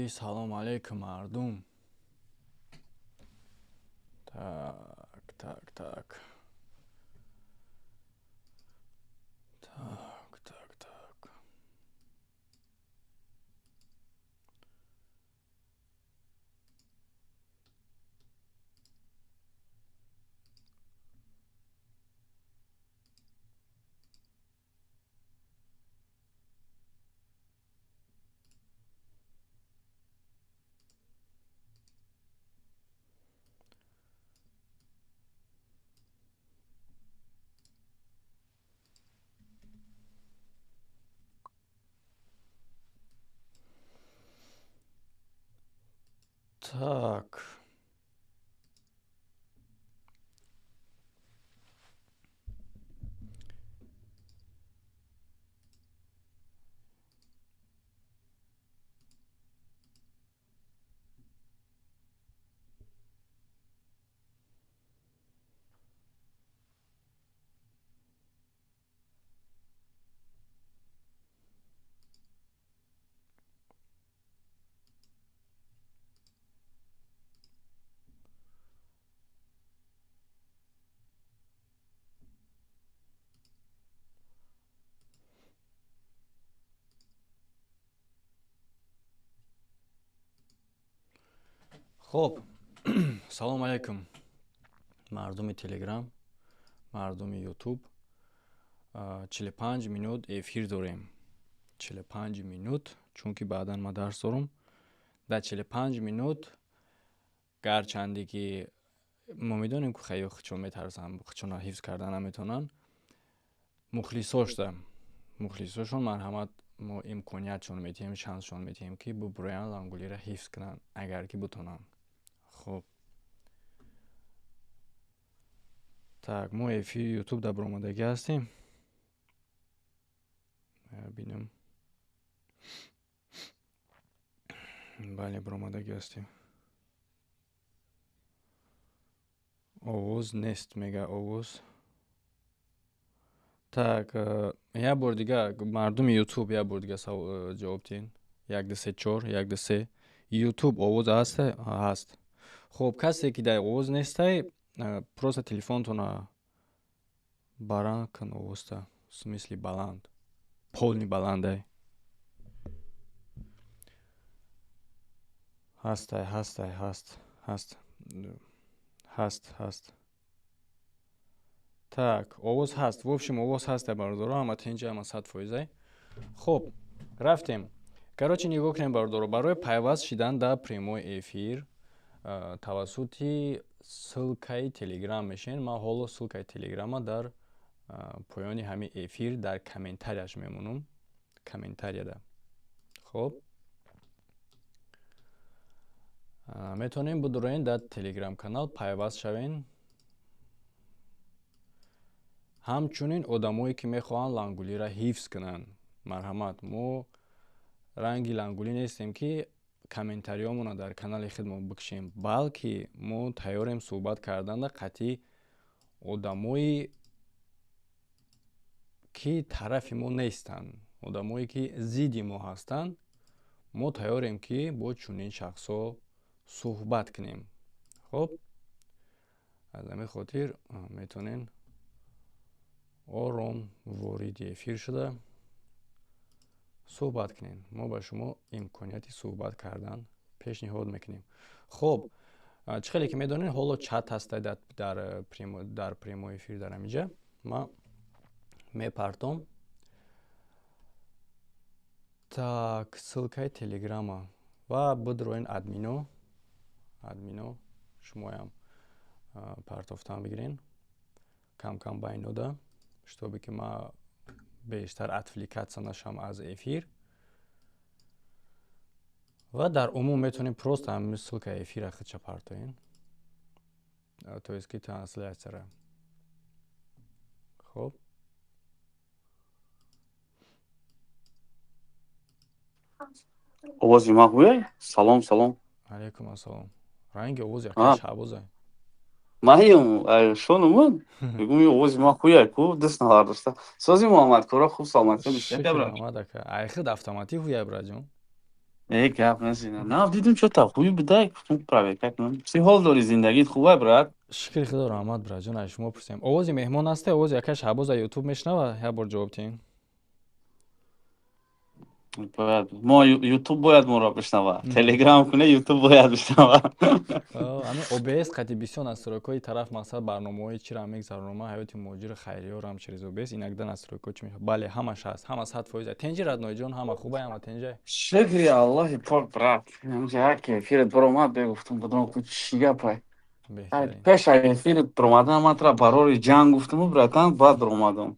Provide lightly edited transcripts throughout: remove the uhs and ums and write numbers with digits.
Салом алейкум, мардум. Так, так, так. Так, так, так. Так. Хоб, салом алейкум, мардуми Телеграм, мардуми Ютуб. 45 минут эфир дорем. 45 минут, чунки баъдан ма дарс дорам. Дар 45 минут, гарчанде ки мо медонем, ки хеле худшон метарсанд, худшонро ҳифз карда наметавонанд, мухлисошда, мухлисошон, марҳамат, мо имкониятшон метиҳем, шансшон метиҳем, ки бубуроянд, лангулиро ҳифз кунанд, агар ки бутонанд. Хоб, так, мо эфири Ютуб дар баромадагӣ ҳастем. Бинем, бале, баромадагӣ ҳастем. Овоз нест, мега, овоз. Так, як бор дига, мардуми Ютуб, як бор дига ҷавоб диҳен. Як, ду, се, чор, як, ду, се. Ютуб, овоз ҳаст? Ҳаст. Хуб, касе ки дар овоз нестай, просто телефонтона баланд кун, овозта, в смысле баланд, полный баландай. Ҳастай, ҳастай, ҳаст, ҳаст, ҳаст, ҳаст. Так, овоз ҳаст. В общем, овоз ҳастай, бародаро, ҳама тинҷа, ҳама 100%-ай. Хуб, рафтем. Короче, нигоҳ кунем, бародаро, барои пайваст шидан дар прямой эфир тавассути ссылкаи Телеграм мешавед. Ман ҳоло ссылкаи Телеграма дар поёни ҳамин эфир дар комментарияш мемонам, комментарияда. Хуб, метавонем бидуроен, дар Телеграм канал пайваст шавен. Ҳамчунин одамое ки мехоҳанд лангулиро ҳифз кунанд, марҳамат. Мо ранги лангулӣ нестем, ки комментариёмонро дар канали худмон бикушем, балки мо тайёрем суҳбат карданда қатъи одамое ки тарафи мо нестанд, одамое ки зидди мо ҳастанд. Мо тайёрем, ки бо чунин шахсҳо суҳбат кунем. Хуб, аз ҳамин хотир метавонен ором вориди эфир шуда суҳбат кунем. Мо ба шумо имконияти суҳбат кардан пешниҳод мекунем. Хуб, чӣ хеле ки медонед, ҳоло чат ҳаста дар прямой эфир. Дар ҳаминҷа ман мепартом, так, ссылкаи Телеграма ва бидроен. Админо, админо, шумоям партофтан бигирен кам-кам байнода, чтобы ки ман бештар отвлекаться нашам аз эфир. Ва дар умум метавонем просто ҳамин ссылкаи эфира худша партоен, то есть ки трансляцияра. Хуб. Овози ман ҳуяй? Салом, салом. Алейкум ассалом. Ранги овози яка шаҳбозай. Маҳиём шонумун мегум, овози ман хуяй ку, дӯст навардошта. Сози, Муҳаммад, кора хуб, саломатӣ? Ака, айхид автоматӣ ҳуяй, браҷон. Э, гап назина. Нав дидим, чо-то хуй будай, гуфтум, проверка кунам. Чӣ ҳол дорӣ, зиндагит хубай, брат? Шукри Худо, раҳмат, братҷон. Аз шумо пурсем. Овози меҳмон ҳасте, овози акай Шаҳбоза Ютуб мешунава, як бор ҷавоб диҳем. Бояд мо Ютуб бояд моро бишнава. Телеграм куне, Ютуб бояд бишнава. Ами ОБС қати бисёр настройкаҳои тараф, мақсад, барномаҳои чиро мегзаронам, ҳаёти муҳоҷири хайриёрам через ОБС иногда настройкаҳо чӣ мешавад. Бале, ҳамаш ҳаст, ҳама 100%. Тенҷи, роднойҷон, ҳама хубай, ҳама тенҷай? Шукри Аллоҳи пок, брат. Ҳамҷа як эфират баромад, бегуфтум, будам ку чӣ гапай. Беҳтарин. Пеш аз эфират баромадан ман тра барори ҷанг гуфтуму, братан, баъд баромадам.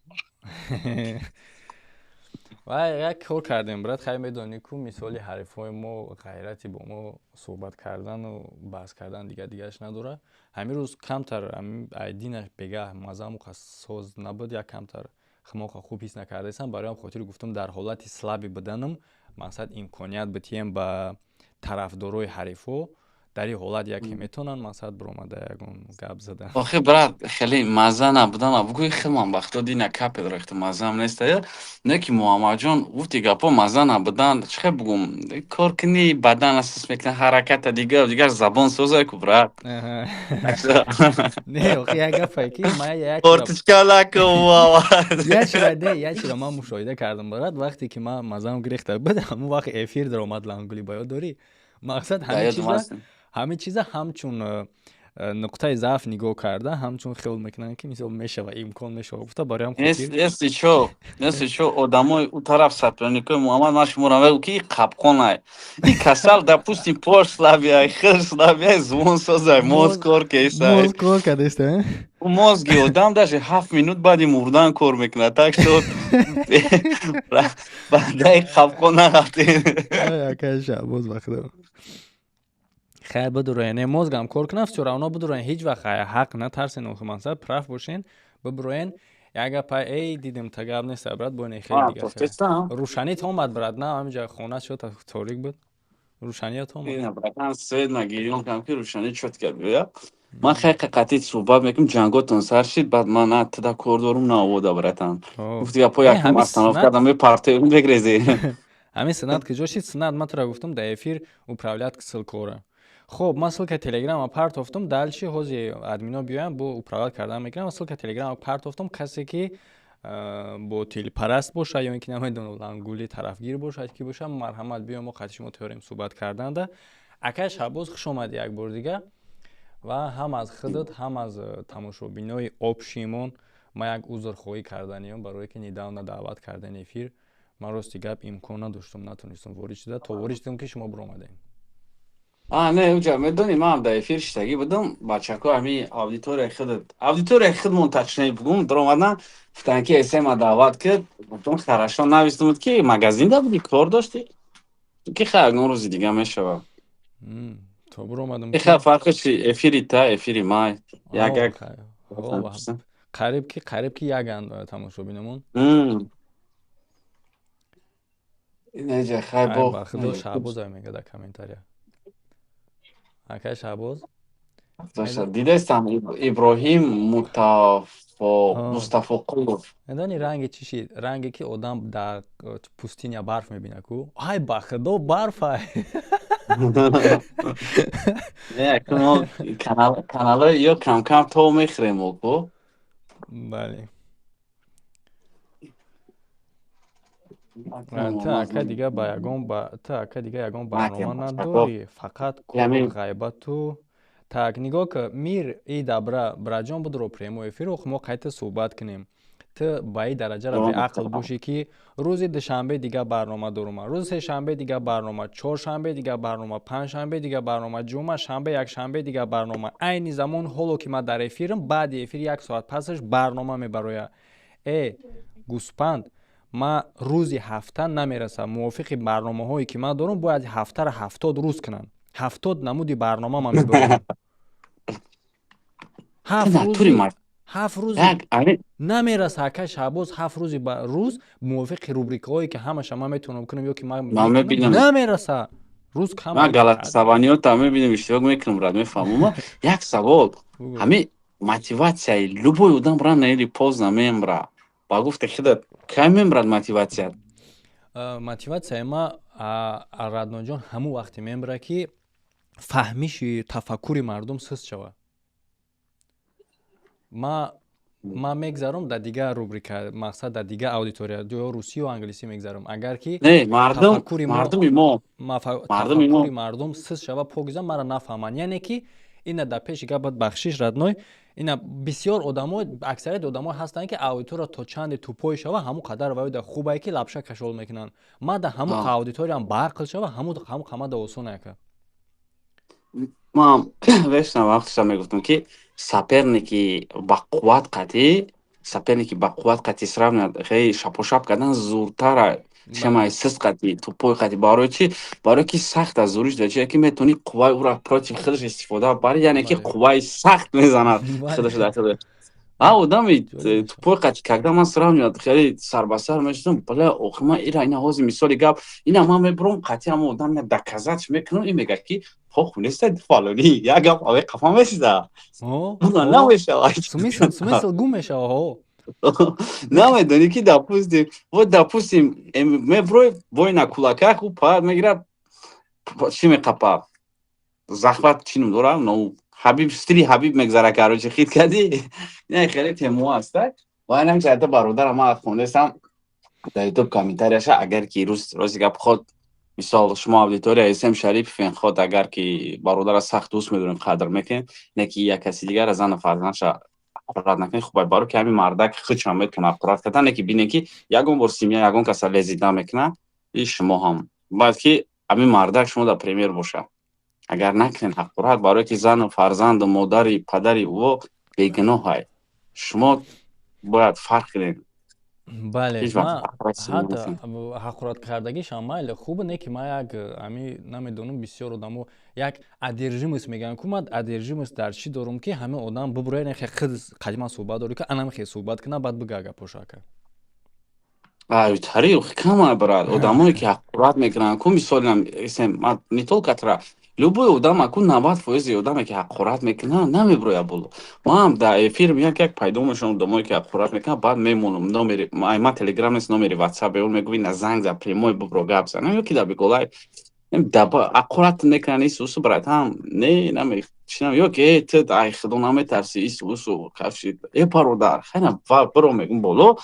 Ва як кор кардем, брат. Хай, медонӣ ку, мисоли ҳарифҳои мо ғайрати бо мо суҳбат кардану баҳс кардан дигар дигараш надорад. Ҳамин рӯз камтар айдина бегаҳ маззааму соз набуд, як камтар химоқа хуб ҳис накардаистам. Барои ҳам хотир гуфтам, дар ҳолати слабый буданам, мақсад, имконият битиҳем ба тарафдорои ҳарифҳо, дар ин ҳолат яке метавонанд, мақсад, биромада ягон гап зада. Охи, брат, хеле мазза набудам, бугӯи хел ман бахто дина капел рехта, маззаам неста. Не ки Муҳаммадҷон гуфти гапо, мазза набудан, чӣ хел бугум, кор кунӣ, бадан асос мекунад ҳараката, дигар дигар забон созай ку, брат. Не, охи, як гапае ки ман як чира не, як чира ман мушоҳида кардам, брат. Вақте ки ман маззаам гирехта буд, ҳамон вақт эфир даромад Лангули, ба ёд дорӣ? Мақсад, ҳамин чиза ҳамчун нуқтаи заъф нигоҳ карда, ҳамчун хиёл мекунанд, ки мисол мешава, имкон мешава, гуфта, барои ҳам хотир. Если чо, одамои у тараф, соперникои Муҳаммад, ман шуморо мегӯм, ки и қапқонай, и касал, допустим, пош слабый, хел слабый, звон созай, мозг кор кесай. Мозг кор кардеста. Мозги одам даже 7 минут баъди мурдан кор мекунад, так что баъдаи қапқон нарафтем. Акай Шаҳбоз, ба Худо, хайр, бидуроен, не, мозгам кор кунад, всё равно бидуроен, ҳеҷ вақт ҳақ натарсен, охи, мақсад, прав бошен, бибуроен. Як гапа эй дидем, та гап нест, брат, бо не, хеле дига рӯшанит омад, брат, на ҳаминҷа хона шуд, торик буд, рӯшаният омад. Братан, свет ма гирён кам, ки рӯшанӣ чётко биёя. Ман хеле қатъи суҳбат мекунам, ҷанготон сар шид, баъд ман на туда кор дорум, на овода, братан. Гуфти гапо, якум остановка кардам, мепартоем, мегрези. Ҳамин сенат куҷо шид? Сенат, ман тура гуфтам, дар эфир управлять ссылкора. Хоб, ман ссылка Телеграма партофтум, дальше ҳози админо биёям, бо управлять кардан мекунам. Ссылка Телеграма партофтум, касе ки бо телепараст боша ё ин ки, намедонам, Лангули тарафгир бошад, ки боша, марҳамат, биё, мо қати шумо тайёрем суҳбат карданда. Акай Шаҳбоз, хуш омадӣ як бор дига. Ва ҳам аз худат, ҳам аз тамошобинои общиймон ман як узрхоҳӣ карданиём, барое ки недавно даъват кардани эфир, ман, рости гап, имкон надоштум, натонистам ворид шуда, то ворид шудам, ки шумо биромадем. А, не, уҷа медонӣ, ман дар эфир шиштагӣ будам, бачако, ҳами аудиторияи худат, аудиторияи худмон, точнее бугум, даромадан, гуфтанд, ки эсема даъват кард. Гуфтам, хорошо, навистумуд, ки магазинда будӣ, кор доштӣ, ки хай, ягон рӯзи дига мешавад. То биромадам. Хай, фарқи чи, эфири та, эфири май як як. Қариб ки яганд тамошобинамон. Неҷа, хай, бо. Ба Худо, Шаҳбоза мега дар комментария, акай Шаҳбоз. Дидестам, Иброҳим Мустафоқулов. Медони, ранги чӣ шид? Ранге ки одам дар пустыня барф мебина ку. Ай, ба Худо, барфай. Не, каналҳои ё камкам то мехӯрем ку. Бале, ту, ака, дига ба ягон, ту, ака, дига ягон барнома надорӣ, фақат кору ғайбату. Так, нигоҳ ка, мир и добра, браҷон, будро прямой эфир, мо қайта суҳбат кунем. Ту ба ин дараҷара беақл бошӣ, ки рӯзи душанбе дига барнома дорум, рӯзи сешанбе дига барнома, чоршанбе дига барнома, панҷшанбе дига барнома, ҷумъа, шанбе, якшанбе дига барнома. Айни замон, ҳоло ки ман дар эфирам, баъди эфир як соат пасаш барнома мебарояд. Э, гӯспанд, ман рӯзи ҳафта намерасам. Мувофиқи барномаҳое ки ман дорам, бояд ҳафтаро 70 рӯз кунанд, 70 намуди барнома ман мебарам. 7 рӯзи намераса, ака Шаҳбоз, 7 рӯзи ба рӯз мувофиқи рубрикаҳое ки ҳамаша ман метавонам кунам ё ки ман намераса рӯз. Кам ман голосованиёта мебинам, иштирок мекунам, брат, мефаҳмам. Як савол: ҳамин мотиватсияи любой одам рано или поздно мемра. Ба гуфти худат, кай мемрад мотиватсия? Мотиватсияи ма Родной ҷон, ҳамун вақте мембара, ки фаҳмиши тафаккури мардум суст шавад. Ман мегзарам дар дигар рубрика, мақсад, дар дигар аудитория, ё русӣ ё англисӣ мегзарам, агар ки мардуми мо. Тафаккури мардум суст шава, покиза маро нафаҳманд. Яъне ки ина дар пеши гапат, бахшиш, родной, ина бисёр одамо, аксарияти одамо ҳастанд, ки аудитория то чанде тупой шава, ҳамун қадар ваёда хубае, ки лапша кашол мекунанд. Ма да ҳамун аудиториям баақл шава, ҳамун қамада осон яка. Ман вешна вақтша мегуфтам, ки соперники бақувват қатӣ сравнивать, хеле шапошап кардан зуртара, чем ай сист қатӣ, тупой қатӣ. Барои чӣ? Барое ки сахт аз зуриш да чие, ки метавонӣ қувваи ӯра против худаш истифода барӣ, яъне ки қувваи сахт мезанад худаш дар худаш. А одами тупой қатӣ когда ман сравнивать, хеле сарбасар мешудам. Бля, охи, ман ира ина ҳозир, мисоли гап, ина ман мебурам қатӣ ҳама одам доказать мекунам, ин мегӯяд, ки похуй неста, фалонӣ як гап аве қафа месида намешавад. Смысл гум мешава. Намедонӣ, ки допустим, вот, допустим, меброй бой на кулаках, ӯ па мегирад, чӣ меқапа, захват чинум дора, но Ҳабиб, стили Ҳабиб мегзара, короче, хит кардӣ. Не, хеле темо аста. Ва инам чайта бародарам, ман хондестам дар Ютуб комментарияша. Агар ки рӯз рози гап ход, мисол, шумо аудитория СМ Шарипов ход, агар ки бародара сахт дӯст медорем, қадр мекунем, не ки як каси дигар зану фарзандша ҳақорат накунед. Хуб, баро ки ҳамин мардак худшам метавона ҳақорат кардан, не ки бинем, ки ягон бор семья ягон каса лезить мекунад, и шумо ҳам бояд, ки ҳамин мардак шумо дар пример боша. Агар накунед ҳақорат, барое ки зану фарзанду модари падари ӯ бегуноҳай, шумо бояд фарқ кунед. Бале, ҳатто ҳақорат кардагишам майли, хуб, не ки ман як ами намедонам, бисёр одамо як одержимость мегӯянд ку. Ман одержимость дар чӣ дорум, ки ҳамин одам бубура, хе худ қадима суҳбат дорӣ, ки анам хе суҳбат кунам, баъд бига гапошака. Тари кама, брат, одамое ки ҳақорат мекунанд ку, мисолам, не только тра, любой одам ку, 90% одаме ки ҳақорат мекунанд, намеброяд боло. Маам дар эфир як як пайдо мешавам, одамое ки ҳақорат мекунанд, баъд мемонам номери ма, Телеграм нест, номери Ватсап беон мегӯи, на занг за, прямой бубро, гап занам, ё ки дар беголай ҳақорат мекунанд, ису усу, братан, не намечинам, ё ки э ту ай худо наметарси, ису усу, кавши, э бародар, хайна биро, мегум боло,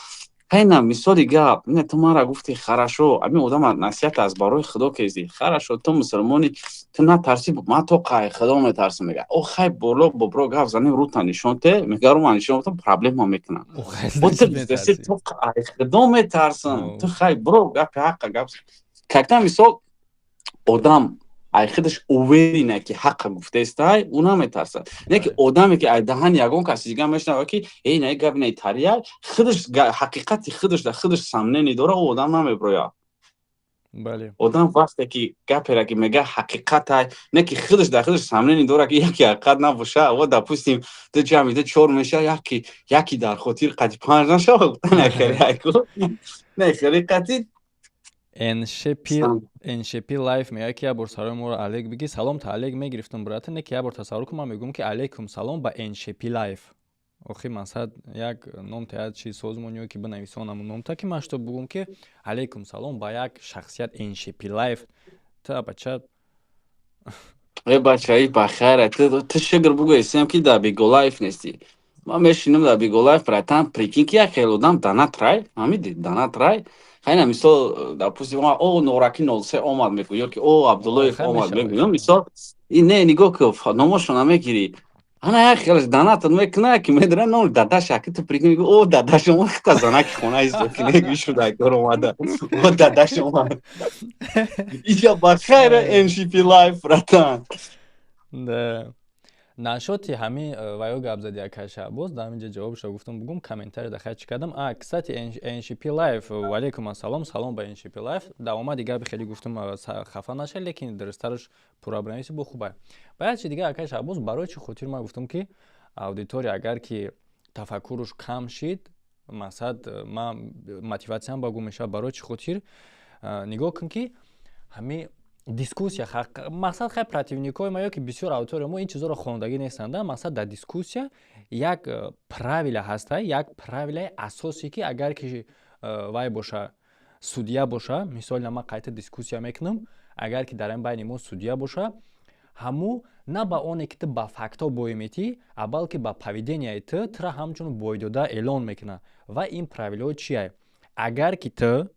хайна, мисоли гап, не, ту мара гуфти, хорошо, ҳамин одама насиҳат аз барои худо кезди, хорошо, ту мусулмони, ту натарси, ман то қай худо метарсам, мега, о хай, боло бобро, гап занем, рута нишон те, мега, рума нишон ту, проблема мекунам, ту қай худо метарсам, ту хай бро, гапи ҳаққа гап. Когда, мисол, одам ай худаш уверена, ки ҳаққа гуфтаестай, ӯ наметарсад. Не ки одаме, ки ай даҳани ягон каси дигар мешунава, ки эй, на гап на тария, худаш ҳақиқати худаш дар худаш сомнение дора, ӯ одам намеброяд. Одам вақте ки гапера ки мега ҳақиқатай, не ки худаш дар худаш сомнение дора, ки яке ҳақиқат набоша. Во, допустим, ду ҷамъи ду чор меша, яки яки дар хотир қати панҷ нашава, не хеле қати. NШП Лайф мегӯяд, ки як бор сарои моро алейк бигӣ. Салом та алейк мегирифтам, брата, не ки як бор тасаввур кун, ман мегӯям, ки алейкум салом ба NШП Лайф. Охи, мақсад, як номта, як чи созмон ё ки бинависонам номта, ки ман што бугӯм, ки алейкум салом ба як шахсият NШП Лайф, та бача. Э бачаи, бахайра, ту шукр бугӯ, эсем, ки дар Биголайф нестӣ. Ман мешинам дар Биголайф, братан, прикинь, ки як хел одам донат рай, ҳамиди донат рай. Хайна, мисол, допустим, о нораки 03 омад, мегӯ, ё ки о Абдуллоев омад, мегӯ, мисол, не, нигоҳ ку, номошо намегирӣ. Ана як хелаш донатат мекуна, ки медона ном дадаш, аки ту прикинь, мегӯ, о дадаш омад, хта занаки хона издо, ки мегӯ, шуда кор омада, о дадаш омад. Иҷа бахайра, NCP Life, братан. Да. Нашоти ҳамин ваё гап зади, акай Шаҳбоз, дар ҳамин ҷа ҷавобшо гуфтам, бугум комментарий да хай чӣ кардам. А, кстати, NCP Life, валейкум ассалом, салом ба NCP Life. Давомади гапи хеле гуфтам, хафа наша, лекин дурусттараш пурра бинависи бо хубай. Ба як чи дига, акай Шаҳбоз, барои чӣ хотир ман гуфтам, ки аудитория агар ки тафаккуруш кам шид, мақсад, ман мотиватсиям ба гум мешавад. Барои чӣ хотир? Нигоҳ кун, ки ҳамин дискуссия, мақсад, хай, противникҳои ма ё ки бисёр аудитория мо ин чизоро хондагӣ нестанд. Мақсад, дар дискуссия як правила ҳаста, як правилаи асосе, ки агар ки вай боша. судья боша, мисол, ман қайта дискуссия мекунам, агар ки дар ин байни мо судья боша, ҳаму на ба оне ки ту ба фактҳо бой метӣ, а балки ба поведения и ту тура ҳамчун бойдода эълон мекунад. Ва ин правило чие? Агар ки ту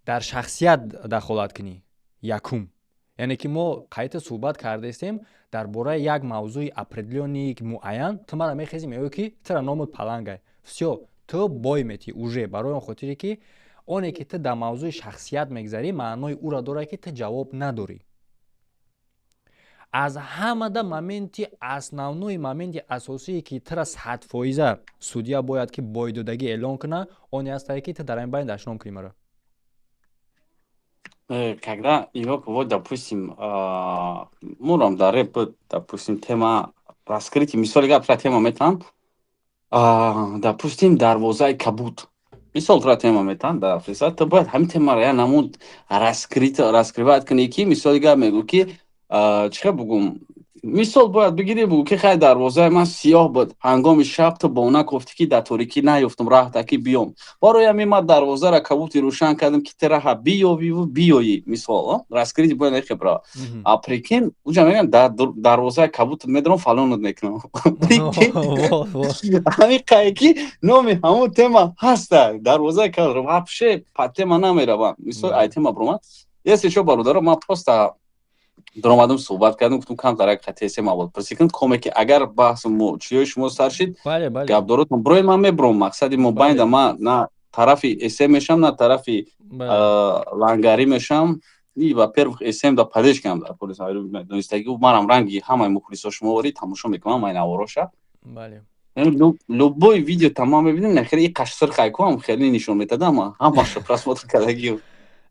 дар шахсият дахолат кунӣ, якум, яъне ки мо қайта суҳбат кардаистем дар бораи як мавзӯи определённый, муайян, ту мара мехези, мегӯӣ, ки тура номут палангай, всё, ту бой метӣ уже, барои он хотире ки оне ки ту дар мавзӯи шахсият мегзарӣ, маънои ӯра дорад, ки ту ҷавоб надорӣ. Аз ҳамада моменти основной, моменти асосие, ки тура 100%-а судья бояд ки бойдодагӣ эълон кунад, оне ҳастае, ки ту дар ин байн дашном кунӣ мара. Когда его, вот, допустим, мурам дар реп, допустим, тема раскрытие, мисоли гап, тема метан, допустим, дарвозаи кабуд, мисол, тра тема метан дар фисад, ту бояд ҳамин темаро я намуд раскрывать кунӣ, ки мисоли гап мегӯ, ки чӣ бугум, мисол бояд бигирӣ, бугӯ, ки хай, дарвозаи ман сиёҳ буд, ҳангоми шаб ту бона гуфтӣ, ки дар торикӣ наёфтум раҳта, ки биём. Барои ҳамин ман дарвозаро кабути рӯшан кардам, ки ту раҳа биёвиву биёӣ. Мисол, раскрытие бояд нахе бирава. А прикинь, уҷа мегӯям, дарвозаи кабутат медорам, фалонат мекунам. Ҳамин қае ки номи ҳамун тема ҳаста, дарвозаи кабут, вообще по тема намеравам. Мисол, ай тема бромад. Если чо, бародаро, ман просто даромадам, суҳбат кардам, гуфтам, камтар қатъисе мавод пурсӣ кун коме, ки агар баҳсу чиёи шумо сар шид, гапдоротон брои, ман мебуром. Мақсади мо байнда ман на тарафи эсем мешам, на тарафи лангарӣ мешам. И во-первых, эсем да поддержкам дар полис донистагӣ, манам ранги ҳамаи мухлисо шумо ворид тамошо мекунам ман навороша. Любой видео тамом мебинем, нахели и қашсир хайкуам хеле нишон метадам, ҳамаша просмотр кардагӣ.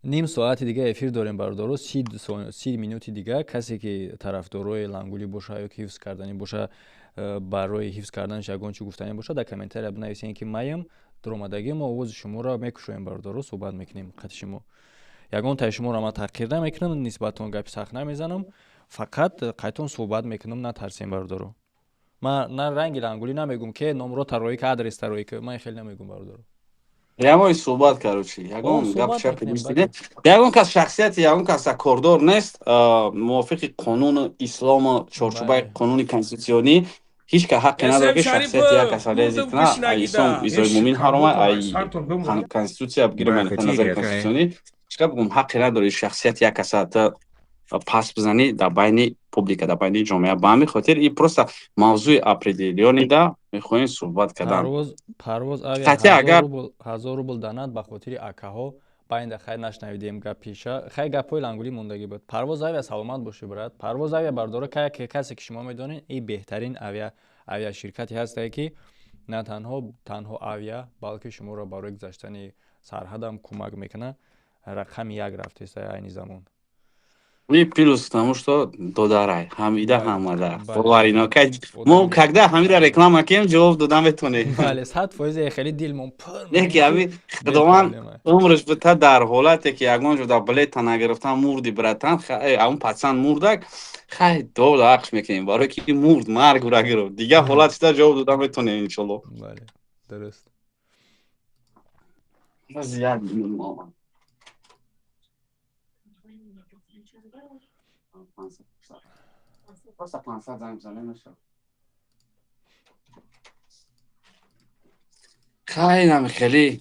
Ним соати дига эфир дорем, бародаро, 30 минути дига. Касе ки тарафдорои лангулӣ боша ё ки ҳифз карданӣ боша, барои ҳифз карданаш ягон чӣ гуфтанӣ боша, дар комментария бинависем, ки маем дуромадагӣ, мо овози шуморо мекушоем, бародаро, суҳбат мекунем қати шумо. Ягон таи шуморо ман таҳқир намекунам, нисбатон гапи сахт намезанам, фақат қайтон суҳбат мекунам. Натарсем, бародаро. Ман на ранги лангулӣ намегум, ки номро тароӣ ка, адрес тароӣ ка, ман хеле намегум, бародаро. Прямой суҳбат, короче, ягон гап чапи, ягон кас шахсияти ягон кас кордор нест. Мувофиқи қонуни ислому чорчӯбаи қонуни конститутсионӣ ҳеҷ ка ҳаққе надорад, ки шахсияти як каса лезит кунад. Ислом изои мумин ҳарома. Ай конститутсия бигирем, назари конститутсионӣ, чӣ бигум, ҳаққе надори шахсияти як каса пас бизанӣ дар байни публика, дар байни ҷомеа. Ба ҳамин хотир и просто мавзӯи определённый да мехоҳем суҳбат кардан. Парвоз Авиа 1000 рубл данад ба хотири акаҳо байнда. Хай, нашнавидем гапиша, хай, гапҳои лангулӣ мондагӣ буд. Парвоз Авиа, саломат бошӣ, брат. Парвоз Авиа, бардора, касе ки шумо медонед, и беҳтарин авиаширкате ҳастае, ки на танҳо авиа, балки шуморо барои гузаштани сарҳадам кӯмак мекунад. Рақами як рафтеста айни замон. И плюс к тому, что додарай, ҳамида ҳамада. Боварино, мо когда ҳамида реклама кем, ҷавоб дода метонем. Бале, 100%, хеле дилмон пур. Не ки ҳами худованд умраш бита, дар ҳолате ки ягон ҷо дар билета нагирифтан мурди, братан, ҳамун пацан мурдак, хай, дода ақш мекунем, барое ки мурд, марг ура гирифт. Дигар ҳолат шида, ҷавоб дода метонем, иншолло. Бале, дуруст. Як минут омад. Просто 500 занг бизанем, мешавад. Хайнам хеле.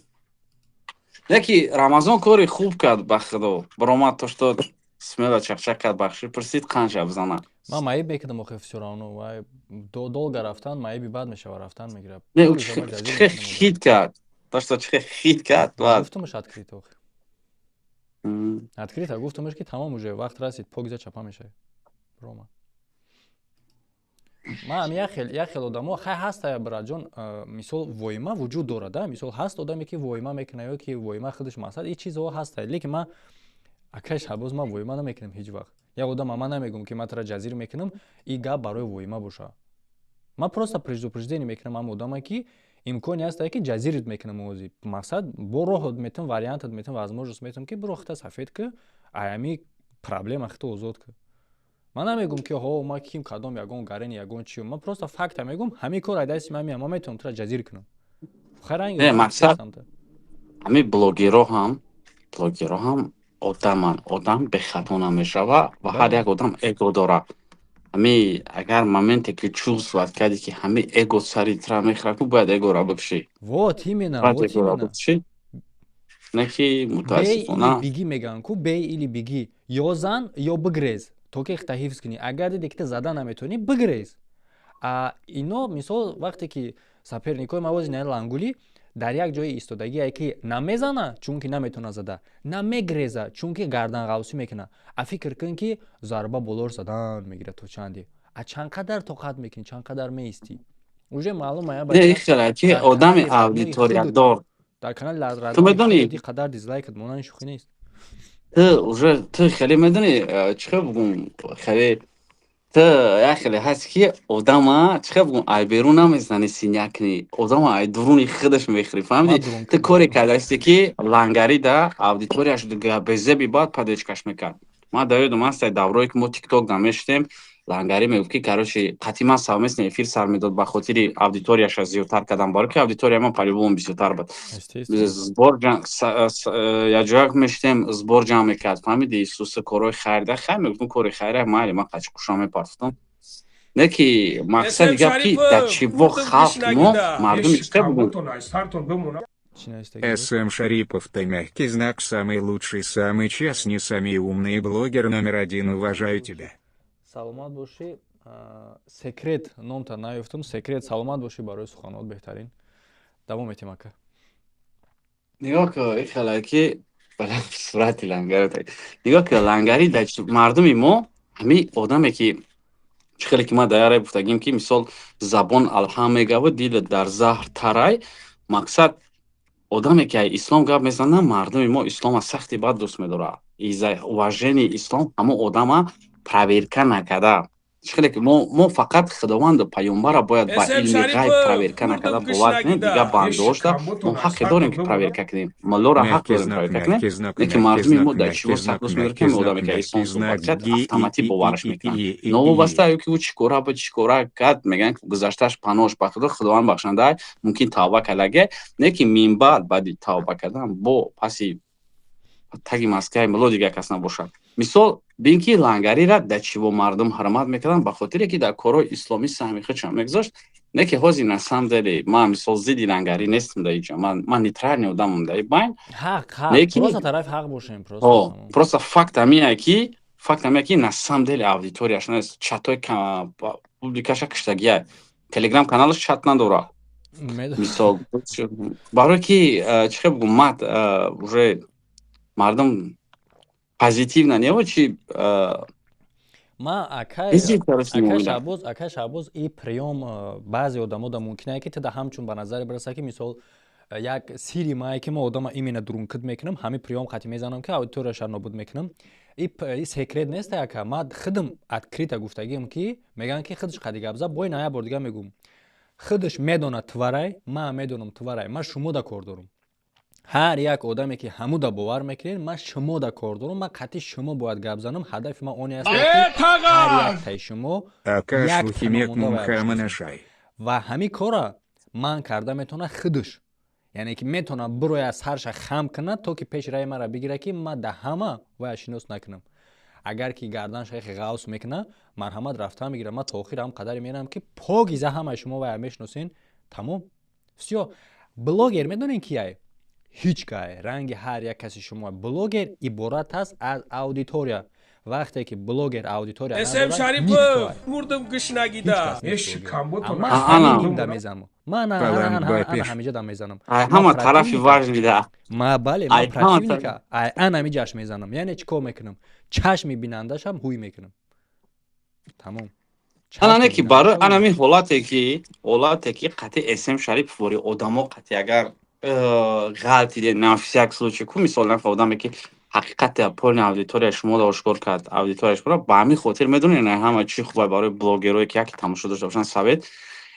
Яки Рамазон кори хуб кард, ба худо. Баромад, то что смело чақчақ кард, бахши пурсид, қанша бизанад. Ман маиб мекардам охи, всё равно вай долго рафтан маиби бад мешава, рафтан мегирад. Не, чихе хит кард. То что чихе хит кард. Гуфтумаш открыто охи. Открыто гуфтумаш, ки тамом, уже вақт расид, покиза чапа мешавӣ. Рома. Ман як хел одамо хай ҳаста, браҷон, мисол, воима вуҷуд дорад, мисол, ҳаст одаме, ки воима мекунад ё ки воима худаш мақсад, ин чизҳо ҳаста, лекин ман, акай Шаҳбоз, ман воима намекунам ҳеҷ вақт. Як одама ман намегӯм, ки ман тура ҷазир мекунам, ин гап барои воима боша. Ман просто предупреждение мекунам ҳам одама, ки имконе ҳаста, ки ҷазирит мекунам ози, мақсад, бо роҳот метам, вариантат метам, возможность метам, ки биро, хита сафед ки, аями проблема хита озод ки. Ман намегӯм, ки ҳо, ма ким, кадом, ягон гарени, ягон чи, ман просто факта мегӯм. Ҳамин кор айдасти ман меям, ман метавонам тура ҷазир кунам. Мақсад, ҳамин блогерро ҳам. Блогерҳо ҳам одаманд, одам бехато намешава ва ҳар як одам эго дорад. Ҳами агар моменте ки чувствовать кардӣ, ки ҳами эго сари тра мехӯрад, ку бояд эгоро бикушӣ. Вот именно. Бояд вот эгоро именно. бикушӣ. Не ки Бей мутаассифона или беги мегӯянд ку, бей или беги, ё зан, ё бигрез, то ки хта ҳифз кунӣ. Агар диде, ки ту зада наметавонӣ, бигрез. А ино, мисол, вақте ки соперникои мавози на лангулӣ дар як ҷои истодагие, ки намезана, чунки наметавона зада, намегреза, чунки гарданғавсӣ мекуна. А фикр кун, ки зарба болош задан мегирад то чанде, а чанд қадар тоқат мекунӣ, чанд қадар меистӣ, уже маълум ая. Не, хеле ки дар одами канали роднои аудиториядор. Дар канали Ту медонӣ? роднои қадар дизлайкат монани шӯхӣ нест. Ту уже ту хеле медонӣ, чӣ хел бугум, хеле ту як хеле ҳаст, ки одама, чӣ хел бугум, ай берун намезани, синяк кунӣ, одама ай дуруни худаш мехӯрӣ, фаҳмидӣ? Ман дурун Ту коре кардасте, ки лангарида аудиторияш безеби баъд поддержкаш мекард. Ман дар ёдам ҳаст, даврое ки мо Тикток намешудем, лангарӣ мегуфт, ки, короче, қатъи ман совместный эфир сар медод ба хотири аудиторияша зиёдтар кардан, баро ки аудитория ман по-любому бисёртар буд. Сбор якҷоя мешудем, сбор ҷамъ мекард, фаҳмиди, Исуса корҳои хайрда хайр мегуфтум, кори хайра майли, ман қачи қушон мепартофтам. Не ки мақсади гап, ки дар чиво халқи мо, мардуми, чӣ бугум. СМ Шарипов, ты мягкий знак, самый лучший, самый честный, самый умный блогер номер один, уважаю тебя. Саломат бошӣ, Секрет, номта наёфтум, Секрет, саломат бошӣ барои суханот, беҳтарин. Давом метем, ака. Нигоҳ ку, ихеле ки сурати лангари нигоҳ ку, лангари дар мардуми мо ҳами одаме, ки чӣ хеле ки ман дар яре гуфтагим, ки мисол забон алҳам мегаву дил дар заҳр тарай. Мақсад, одаме ки ислом гап мезанад, мардуми мо ислома сахти бад дӯст медорад, из-за уважение ислом ҳамон одама проверка накарда. Чӣ хеле ки мо фақат худованду паёмбара бояд ба илми ғайб проверка накарда бовар кунем, дигар бандошта мо ҳаққе дорем, ки проверка кунем, моллоро ҳақ дорем проверка кунем. Не ки мардуми мо дар чиво сахт дӯст медорад, ки одаме ки ислом суҳбат кард, автоматик бовараш мекунанд, новобаста ё ки ӯ чӣ кора буд, чӣ кора кард. Мегӯянд, гузаштааш панош ба худо, худованд бахшанда, мумкин тавба кардаге, не ки минбаъд баъди тавба кардан бо паси таги маскаи мулло дигар кас набошад. Мисол, бин, ки лангарира дар чиво мардум ҳурмат мекарданд, ба хотире ки дар корҳои исломӣ саҳми худшон мегузошт. Не ки ҳозир, на самом деле, ман мисол зидди лангарӣ нестам дар иҷо, ман нейтральный одамам дар байн. Ҳақ, ҳақ, просто тарафи ҳақ бошем. Просто факт ҳамия, ки на самом деле аудиторияш нест, чатои публикаша киштагия, Телеграм каналаш чат надорад, мисол, барое ки, чӣ хел бугум, мат уже мардум позитивно не чи. Ма акай Шаҳбоз, и приём баъзе одамо да мумкин ки тида ҳамчун ба назаре бираса, ки мисол як сири мае, ки ма одама именно дурункид мекунам, ҳамин приём қати мезанам, ки аудиторияша нобуд мекунам. И секрет нест, ака. Ма худам открыто гуфтагиам, ки мегӯянд, ки худаш қади гап зад бой. На, як бор дига мегӯм: худаш медонад тварай, ман медонам тварай, ман шумо да кор дорам. Ҳар як одаме, ки ҳамуда бовар мекунед, ман шумо да кор дорам, ман қатъи шумо бояд гап занам. Ҳадафи ман оне аст, ки ҳар яктаи шумо ва ҳамин кора ман карда метавона худаш, яъне ки метавона бирояд, сарша хам кунад, то ки пеши раи маро бигирад, ки ман да ҳама вая шинос накунам. Агар ки гардан шайхи ғавс мекунад, марҳамат, рафта мегирад. Ман то охир ҳам қадаре мерам, ки покиза ҳамаи шумо вая мешиносен. Тамом, всё. Блогер медонем кияй? Ҳеҷ кай ранги ҳар як каси шумо. Блогер иборат аст аз аудитория. Вақте ки блогер аудитория СМ Шарипов, мурдам гушнагида. Мезанам, ман ҳамиҷа да мезанам. Ҳама тарафи важнида. Ма бале, ман противника ан ҳамиҷаш мезанам. Яъне чӣ кор мекунам? Чашми бинандашам ҳуй мекунам, тамом. Ана ки барои анами ҳолате ки қатъи СМ Шарипов бори одамо қатъи агар ғалтиде, на всяк случай ку, мисол, нафа одаме ки ҳақиқати полный аудитория шуморо ошкор кард, аудитория шуморо ба ҳамин хотир медонед, на ҳама чӣ хуба барои блогерое ки яке тамошо дошта бошанд, совет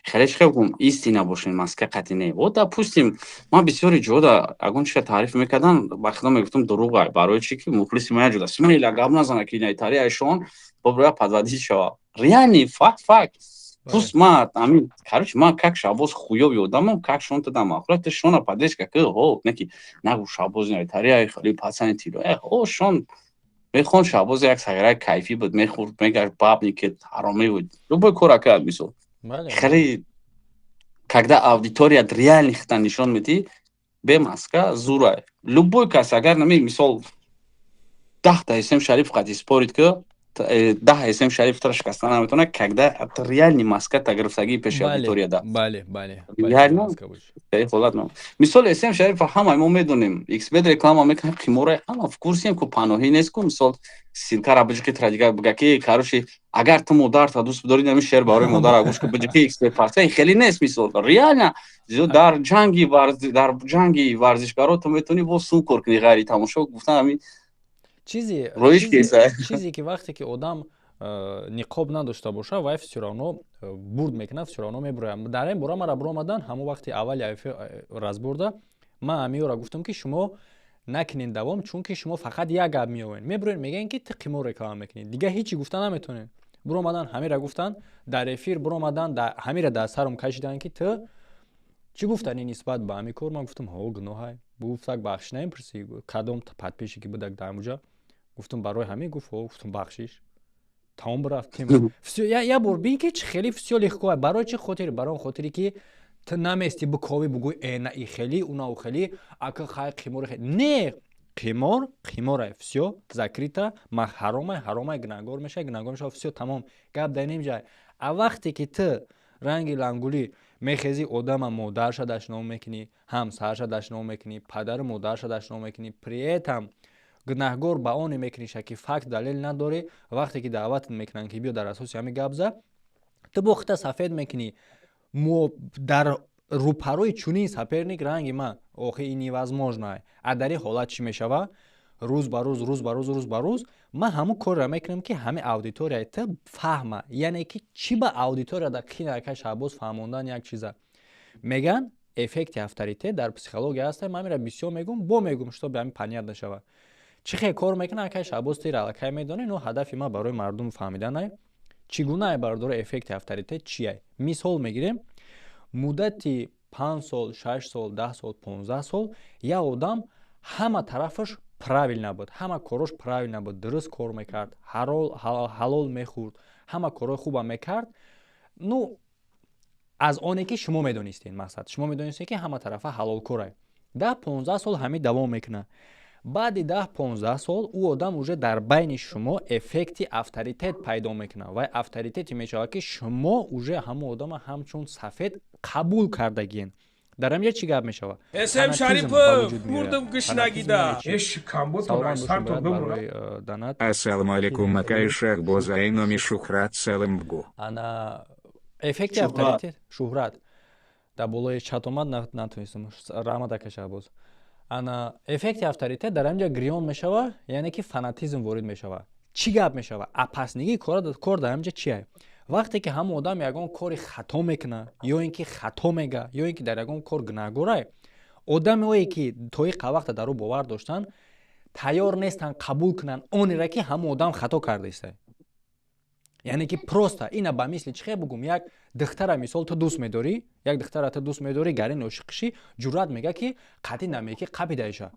хеле чӣ гум, истина бошен, маска қатъи не. Вот, допустим, ман бисёри ҷода ягон чиша таъриф мекардам, ба худо мегуфтам, дурӯғ. Барои чӣ ки мухлиси ман ҷуда смела гап назана, ки инайтари айшон боброя подводить шава. Реальный факт, факт. Пусть ма ами, короче, ма как Шабоз хуёви одамам, как шон тада махура, ты шона поддержка ки, ҳо, неки нагу Шабоз найтария хали пацани тило. Э, ҳо, шон мехон, Шабоз як сагараи кайфӣ буд, мехӯрд, мегашт, бабники ҳаромӣ буд, любой кора кард, мисол. Хеле когда аудитория реально хита нишон медиҳӣ, бе маска зурай. Любой кас агар нами, мисол, 10-та СМ Шариф қати спорит ки, 10 СМ Шариф тра шикаста наметавонад, когда реальный маска та гирифтагии пеши аудитория да. Бале, бале. Реально ҳолат. Мисол, СМ Шариф ҳамаи мо медонем, xBet реклама мекунад, қимора, ҳама в курсе ем ку, паноҳӣ нест ку. Мисол, ссылка ра биҷиқи тра дигар бига ки, короче, агар ту модарта дӯст бидорӣ, нами шер барои модара гӯш ку, биҷиқи xBet парса хеле нест. Мисол, реально дар ҷанги варзишгаро ту метавонӣ бо сум кор кунӣ, ғайри тамошо гуфтан ҳамин. Чизе ки вақте ки одам ниқоб надошта боша, вай всё равно бурд мекунад, всё равно мебурояд. Дар ин бора мара буромадан ҳамон вақти аввали разборда ман амиёра гуфтам, ки шумо накунед давом, чунки шумо фақат як гап меовед, мебуроед, мегӯед, ки ту қимор реклама мекунӣ, дигар ҳечи гуфта наметонед. Буромадан, ҳамира гуфтан, дар эфир буромадан, ҳамира дар сарам кашиданд, ки ту чӣ гуфтани нисбат ба ҳамин кор. Ман гуфтам: ҳо, гуноҳай. Гуфтак: бахшиш намепурсӣ? Кадом подписчик и будак дар ҳамуҷа. Гуфтам: барои ҳамин. Гуфт: ҳо. Гуфтам: бахшиш. Тамом, рафт. Всё, як бор бин, ки чӣ хеле всё легко. Барои чӣ хотир? Барои он хотире, ки ту намести биковӣ, бугӯй: э, на, и хели, уна у хели, ака, хай, қимор не, қимор қиморай, всё закрыто, ма ҳаромай, ҳаромай, гунаҳгор мешавай, гунаҳгор мешава, всё, тамом, гап дар ним ҷай. А вақте ки ту ранги лангулӣ мехезӣ, одама модарша дашном мекунӣ, ҳамсарша дашном мекунӣ, падару модарша дашном мекунӣ, при этом гунаҳгор ба оне мекуниша, ки факт, далел надорӣ. Вақте ки даъватат мекунанд, ки биё, дар асоси ҳамин гап за, ту бо хита сафед мекунӣ. Мо дар рӯпарӯи чунин соперник ранги ман, охи, ин невозможно. А дар ин ҳолат чӣ мешава? Рӯз ба рӯз, рӯз ба рӯз, рӯз ба рӯз ман ҳамун корро мекунам, ки ҳамин аудиторияи ту фаҳма. Яъне ки чӣ ба аудитория дар қинака Шаҳбоз фаҳмондан як чиза меган, эффекти авторитет дар психология ҳаста. Ман ҳаминро бисёр мегӯм, бо мегӯм, чтобы ҳамин понять нашавад, чӣ хел кор мекунад. Акай Шаҳбоз, тира аллакай медонӣ, но ҳадафи ман барои мардум фаҳмиданай, чӣ гуна, бардора, эффекти авторитет чия. Мисол мегирем: муддати 5 сол, 6 сол, 10 сол, 15 сол як одам ҳама тарафаш правильно буд, ҳама корош правильно буд, дуруст кор мекард, ҳалол мехӯрд, ҳама корҳои хуба мекард. Ну, аз оне ки шумо медонистед, мақсад, шумо медонистед, ки ҳама тарафа ҳалолкорай. 10-15 сол ҳамин давом мекунад. Баъди 10-15 сол ӯ одам уже дар байни шумо эффекти авторитет пайдо мекунад. Вай авторитете мешавад, ки шумо уже ҳамон одама ҳамчун сафед қабул кардагиен. Дар ҳаминҷа чӣ гап мешавад? СМ Шарипов, мурдам гушнагида. Ассаламу алейкум, акай Шахбоз, айноми Шухрат Салымбгу. Ана эффекти авторитет, шӯҳрат дар болои чат омад, натонистам. Раҳмат, ака Шаҳбоз. Ана эффекти авторитет дар ҳаминҷа гирён мешава, яъне ки фанатизм ворид мешава. Чӣ гап мешава? Опасный кор дар ҳаминҷа чия? Вақте ки ҳамон одам ягон кори хато мекунад, ё ин ки хато мега, ё ин ки дар ягон кор гунаҳгорай, одамое ки то ин вақта дар ӯ бовар доштанд, тайёр нестанд қабул кунанд онеро, ки ҳамон одам хато кардаиста. Яъне ки просто ина ба мисли чӣ хел бугум: як духтара, мисол, ту дӯст медорӣ, як духтара ту дӯст медорӣ, гарин ошиқишӣ, ҷуръат мега, ки қатъи намеки қапидаиша.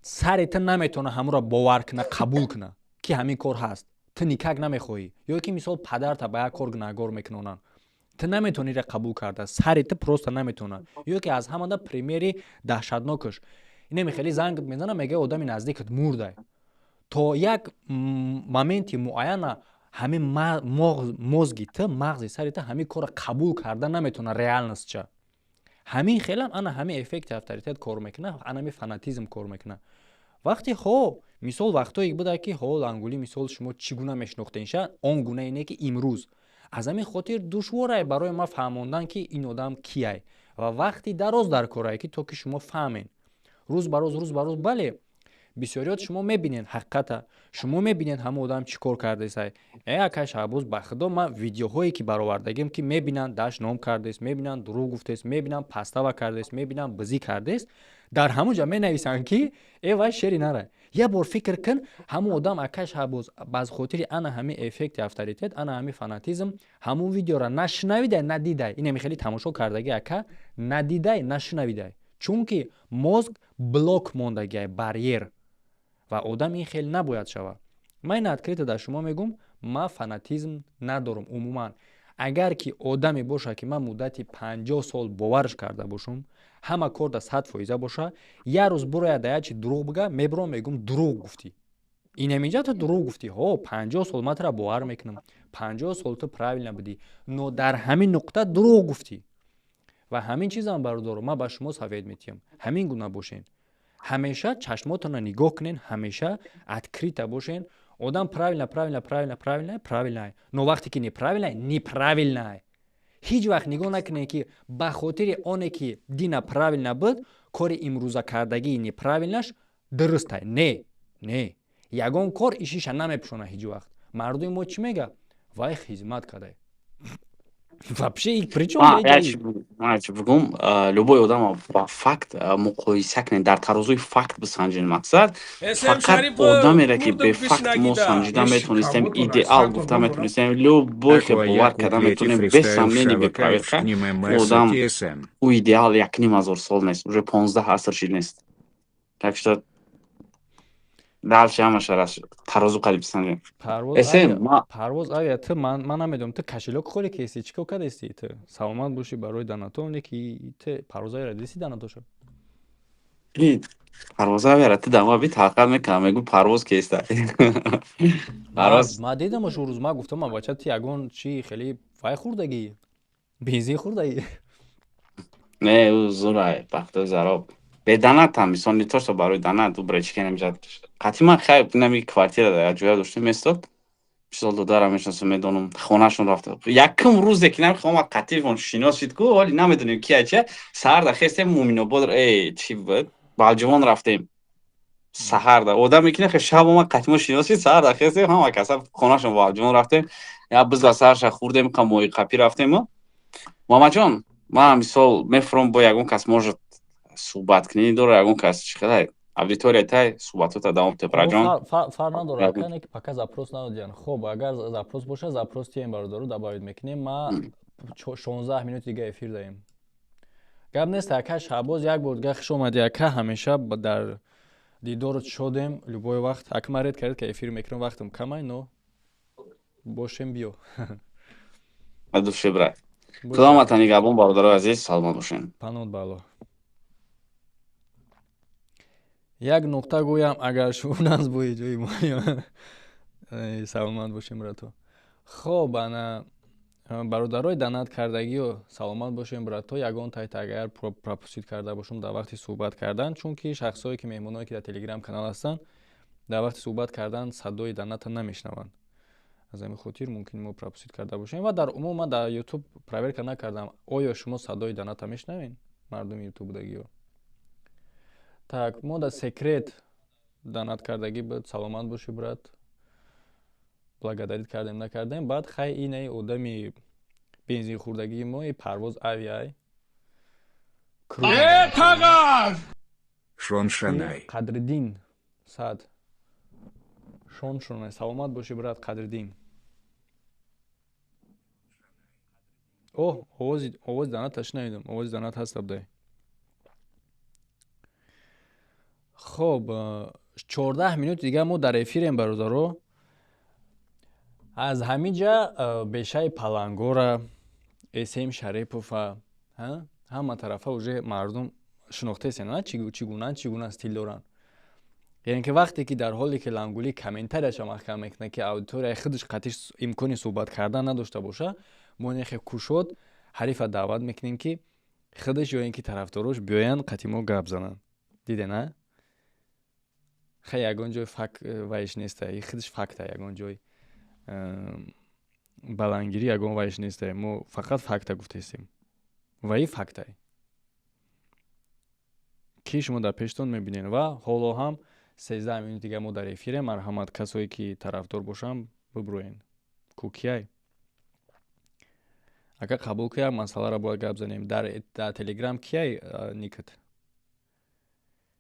Сари ту наметавона ҳамонро бовар куна, қабул куна, ки ҳамин кор ҳаст, ту никак намехоҳӣ. Ё ки, мисол, падарта ба як кор гунаҳгор мекунонанд, ту наметавонӣ ра қабул карда, сари ту просто наметавона. Ё ки аз ҳамада пример и даҳшатнокаш инаме: хеле занг мезана, мега, одами наздикат мурдай. То як моменти муайяна ҳамин мозг и ту, мағзи сари ту ҳамин корро қабул карда наметавона, реальность ча. Ҳамин хелам ана ҳамин эффекти авторитет кор мекунад, анами фанатизм кор мекунад. Вақте ҳо, мисол, вақтое буда, ки ҳо, лангулӣ, мисол, шумо чӣ гуна мешинохтенша, он гунае не, ки имрӯз. Аз ҳамин хотир душворае барои ман фаҳмондан, ки ин одам кияй, ва вақти дароз дар корае, ки то ки шумо фаҳмен, рӯз ба рӯз, рӯз ба рӯз. Бале, бисёриёт шумо мебинед ҳақиқата. Шумо мебинед, ҳама одам чӣ кор кардесай. Э, ака Шаҳбоз, ба худо, ман видеоҳое ки баровардагим, ки мебинанд, дашт ном кардест, мебинанд, дурӯғ гуфтест, мебинанд, пастава кардест, мебинанд, бизӣ кардест, дар ҳамон ҷа менависанд, ки э, вай шери нара. Як бор фикр кун, ҳамон одам, ака Шаҳбоз, аз хотири ана ҳамин эффекти авторитет, ана ҳамин фанатизм, ҳамон видеора нашунавидай, надидай. Инами хеле тамошо кардаги, ака, надидай, нашунавидай, чунки мозг блок мондагиай, барьер, ва одам ин хел набояд шавад. Ман ин открыто дар шумо мегӯм, ман фанатизм надорам умуман. Агар ки одаме бошад, ки ман муддати 50 сол боварш карда бошам, ҳама кор да 100 фоиза боша, як рӯз бурояд да як чи дурӯғ бига, мебурам, мегӯм: «Дурӯғ гуфтӣ, инаминҷа ту дурӯғ гуфтӣ». Ҳо, 50 сол ман тура бовар мекунам, 50 сол ту правильно будӣ, но дар ҳамин нуқта дурӯғ гуфтӣ. Ва ҳамин чизам, бародаро, ман ба шумо совет метиҳам: ҳамин гуна бошен, ҳамеша чашмотонро нигоҳ кунен, ҳамеша открыто бошен. Одам правильно, правильно, правильно, правильно, правильно, но вақте ки неправильно, неправильно. Ҳеҷ вақт нигоҳ накунед, ки ба хотири оне ки дина правильно буд, кори имрӯза кардагии неправильнаш дурустай. Не, не, ягон кор ишиша намепӯшонад ҳеҷ вақт. Мардуми мо чӣ мега? Вай хизмат кардай. Вообще причём? Бигум, любой одам ба факт муқоиса кунед, дар тарозуи факт бисанҷед. Мақсад, фақат одамере ки бефакт мо санҷида метонистем, идеал гуфта метонистем, любой ке бовар карда метонем, без сомнение, без проверка, одам ӯ идеал 1500 сол нест, уже 15 аср шид нест. Так что дальше ҳамаша тарозу қариб бисанҷем. Парвоз авиа, ту ман намедонам, ту кошелёк холе кести, чӣ кор кардести ту? Саломат бошӣ барои донато, не ки ту Парвоз авиара диси донатоша? Парвоз авиара ту дама би таҳқиқ мекунам, мегӯ парвоз кеста. Парвоз ма дидамаш ӯ рӯз, ма гуфтам: «Ма бача, ту ягон чи хеле вай хӯрдагӣ, бензин хӯрдагӣ». Не, ӯ зурай бахто зароб беданатам, мисол, не то что барои данат, ӯ бречка намешад. Қатъи хайр, нами квартира дар як ҷоя доштем, местод, мисол, додарам мешинасам, медонам, хонашон рафта. Якум рӯзе ки нами омад, қатъивон шинос шид ку, ҳоли намедонем ки ача. Саҳарда хестем, Муминобод, э, чи буд, Балҷувон рафтем. Саҳарда одаме ки нахе шаб омад, қатъимо шинос шид, саҳарда хестем, ҳама каса хонашон Балҷувон рафтем, як бизла саҳарша хӯрдем, қа моҳи қапӣ рафтем. Муҳаммадҷон, ман мисол мефурам, бо ягон кас может суҳбат кунӣ дора, ягон кас чӣ хелай аудитория тай суҳбатота давом тепраҷон. Фарқ надорад, кане ки пока запрос надодиян. Хоб, агар запрос боша, запрос тием, бародаро, добавить мекунем. Ма 16 минути дига эфир даем, гап нест. Ака Шаҳбоз, як бор дига хуш омадӣ, ака. Ҳамеша дар дидорот шодем, любой вақт. Ака, ман ред кардед, ка эфир мекунам, вақтам камай, но бошем, биё. Душе, брат, худомата нигаҳбон, бародарои азиз, саломат бошем. Панот ба Аллоҳ. Як нуқта гӯям, агар шумо назбои ҷои мо. Саломат бошем, брато. Хоб, ана бародарои донат кардагиё, саломат бошем, брато. Ягон тайта агар пропустить карда бошум дар вақти суҳбат кардан, чунки шахсое ки меҳмоное ки дар Телеграм канал ҳастанд, дар вақти суҳбат кардан садои доната намешнаванд, аз ҳамин хотир мумкин мо пропустить карда бошем. Ва дар умум ман дар Ютуб проверка накардам, оё шумо садои доната мешнавед, мардуми Ютуб будагиё. Так, мо дар секрет донат кардагӣ буд, саломат бошӣ, брат, благодарить кардем, накардем. Баъд хай, инаи одами бензинхӯрдагии мо, и Парвоз Авиай. Шоншанай. Қадриддин сад шоншонай, саломат бошӣ, брат Қадриддин. О, овози доната шунавидам, овози донат ҳаст абдай. Хоб, 14 минути дига мо дар эфирем, бародаро. Аз ҳамин ҷа бешаи палангора, Эсем Шарипова, ҳама тарафа уже мардум шинохтаесен, чӣ гуна, чӣ гуна стил доранд. Яъне ки вақте ки дар ҳоле ки лангулӣ комментарияша маҳкам мекунад, ки аудиторияи худаш қатиш имкони суҳбат кардан надошта боша, мо нехе кушод ҳарифа даъват мекунем, ки худаш ё ин ки тарафдорош биёянд, қати мо гап зананд. Диде на, хай, ягон ҷой фак вайш неста, худаш факта, ягон ҷой баландгирӣ, ягон вайш неста. Мо фақат факта гуфтаистем ва и фактай, ки шумо дар пештон мебинед. Ва ҳоло ҳам 13 минут дига мо дар эфирем. Марҳамат, касое ки тарафдор бошам, бибуроен. Кукияй ака, қабул ки, як масъаларо бояд гап занем. Дар Телеграм кияй никат?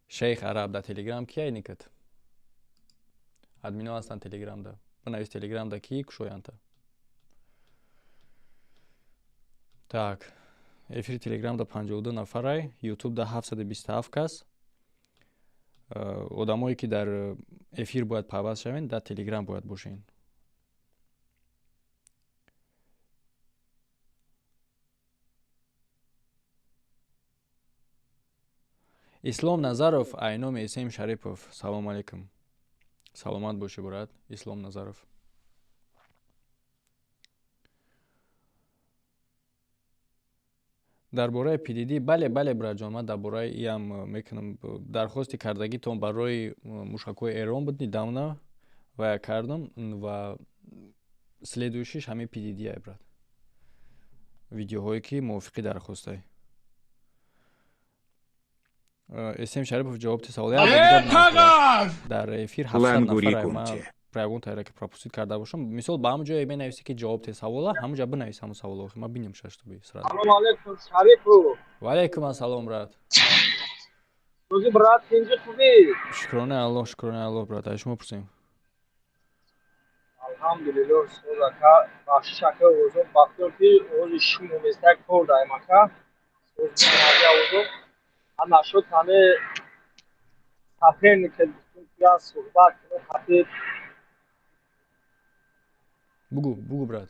Шейх Араб, дар Телеграм кияй никат? Админо ҳастанд Телеграмда, бинавис Телеграмда, ки кушоянта. Так, эфири Телеграмда 52 нафарай, Ютубда 727 кас. Одамое ки дар эфир бояд пайваст шавен, дар Телеграм бояд бошен. Ислом Назаров, айноми Эсем Шарипов, салому алейкум. Саломат бошӣ, брат Ислом Назаров. Дар бораи ПДД, бале, бале, братҷон, ман дар бораи иам мекунам. Дархости кардагитон барои мушакҳои Эрон буд, недавно ва кардам, ва следующий ш ҳамин ПДД ай, брат. Видеоҳое ки мувофиқи дархостай. Эсем Шарипов, ҷавоби савол дар эфир 700 нафар. Ман ягон таре ки пропустить карда бошам, мисол, ба ҳамон ҷое менависе ки ҷавоб те савола, ҳамон ҷа бинавис ҳамон саволо, ма бинем шаштуби сразу. Салом алейкум, Шарипов. Ва алейкум ассалом, брат. Рӯзи, брат, тинҷи, хубӣ? Шукронаи Аллоҳ, шукронаи Аллоҳ, брат. Ай шумо пурсем. Алҳамдулиллоҳ, устоз ака, бахшиш ака, озод бахтиёр ки ози шум омезтак кор даем ака. Озод нашуд, ҳаме соперник ки суҳбат кунем хатир. Бугу, бугу, брат.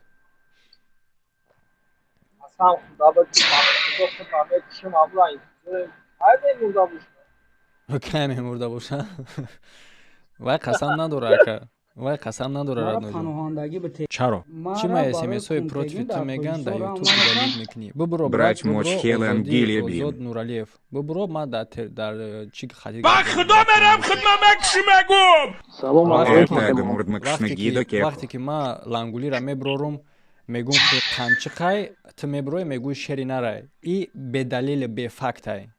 Қасам худо ба худо, худ мекушем, абла интизорем. Кай мемурда боша? Кай мемурда боша? Вай қасам надора, ака, вай қасам надора. Чаро чӣ ма смсҳои против ту меган, дар Ютуб удалить мекунӣ? Бубуро, брат. Озод Нуралиев, бубуро, ма дар чӣ хатир. Ба худо мерам, худма мекуши, мегум. Вақте ки ма лангулира меброрум, мегум ки қанчиқай, ту меброи, мегӯи шери нарай, и бедалили, бефактай,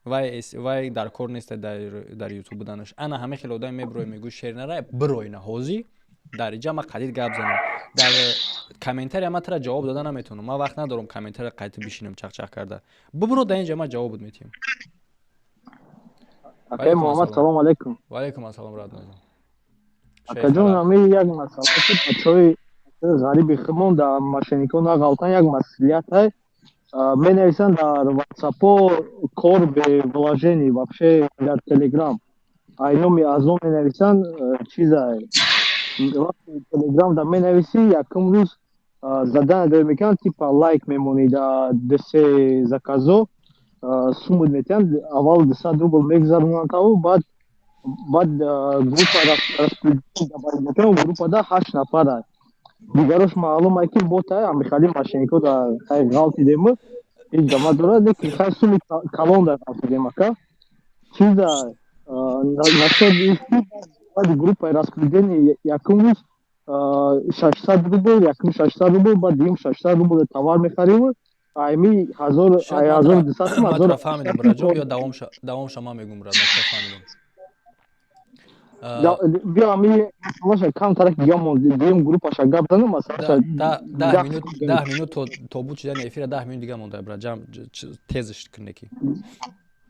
вай дар кор неста дар Ютуб буданаш. Ана ҳама хеле одам меброи, мегӯи шери нарай, бирои на ҳозӣ дар иҷа ма қадид гап занам. Дар комментария ма тара ҷавоб дода наметавонам, ман вақт надорам комментария қайти бишинам чақчақ карда. Бубуро дар инҷа, ма ҷавобут метиҳам. Акай Муҳаммад, салом алейкум. Ва алейкум ассалом, радназон. Акаҷон, ҳамин як масъала ки бачаҳои ғариби худмон дар мошенникҳо нағалтан, як масъулиятай менависанд дар ватсапо, кор бе вложений вообще, дар Телеграм айноми азо менависанд. Чизай, вақте Телеграм да менависӣ, якум рӯз задания дор мекунанд, типа лайк мемонӣ да дсе заказо, сумуд метиҳанд, аввал 200 рубл мегузаронанд таву, баъд группа распределение, группада ҳашт нафара, дигарош маълум ай ки ботай. Амихали мошенникҳо да хай ғалтидему, ҳеҷ гап надорад, лекин хай суми калон да ғалтидем, ака. Чиза, насчёт баъди группаи распределение якум рӯз 600 рубл, якум 600 рубл, баъд дуюм 600 рубл товар мехарим, айми ҳазор, 1200 сум, ҳазор. Фаҳмидам, браҷон, ё давомша ман мегум, брат, фаҳмидам. Биё, ами масалаша камтарак дига дуюм группаша гап занам, масалаша. 10 минут, 10 минут то буд шудани эфира, 10 минут дига монда, брат, ҷам тезш кунеки.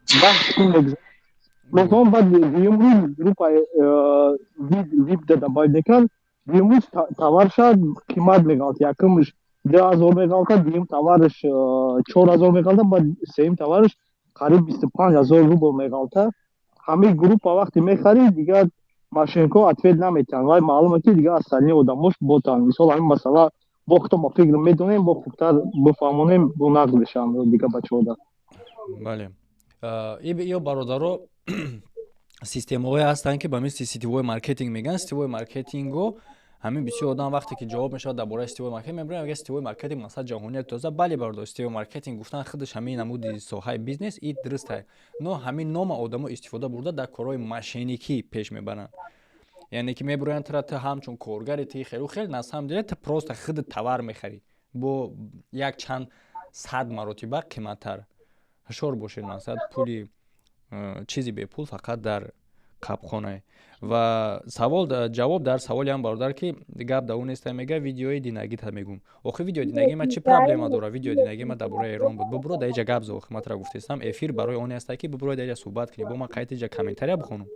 10 секунд мехоҳам. Баъд дуюм рӯз группа вип да добавить мекунанд, дуюм рӯз товарша қимат меғалт, якумш 2000 меғалта, дуюм товарш 4000 меғалта, баъд сеюм товарш қариб 25 000 рубл меғалта. Ҳамин группа вақте мехарӣ, дигар мошенникҳо ответ наметиҳанд, вай маълуме ки дигар остальные одамош ботанд. Мисол, ҳамин масъала бо худто ма фикр медонем, бо хубтар бифаҳмонем, бо нақл бишаванд дигар бачаҳода. Бале, ё бародаро, системаҳое ҳастанд ки ба мисли сетевой маркетинг мегӯянд. Сетевой маркетингу ҳамин бисёр одам вақте ки ҷавоб мешавад дар бораи сетевой маркетинг, мебинам, мегӯяд, сетевой маркетинг масалан ҷаҳоният тоза. Бале, бародар, сетевой маркетинг гуфтан худаш ҳамин намуди соҳаи бизнес и дурустае, но ҳамин нома одамо истифода бурда дар корҳои мошенникӣ пеш мебаранд. Яъне ки мебироянд тра, ту ҳамчун коргари ти хелу хел, на самом деле ту просто худ товар мехарӣ бо як чанд сад маротиба қиматтар. Ҳушёр бошед, масалан, пули чизи бепул фақат дар Қабхонае. Ва савол, ҷавоб дар саволи ҳам, бародар, ки гап да ӯ неста, мега видеои динагита мегум. Охи, видеои динаги ма чӣ проблема дора? Видеои динаги ма дар бораи Эрон буд. Бубуро, дар иҷа гап за. Охи, ма тара гуфтестам, эфир барои оне аста, ки бубуро, дар иҷа суҳбат кунӣ. Бо ма қайти иҷа комментария бихонум?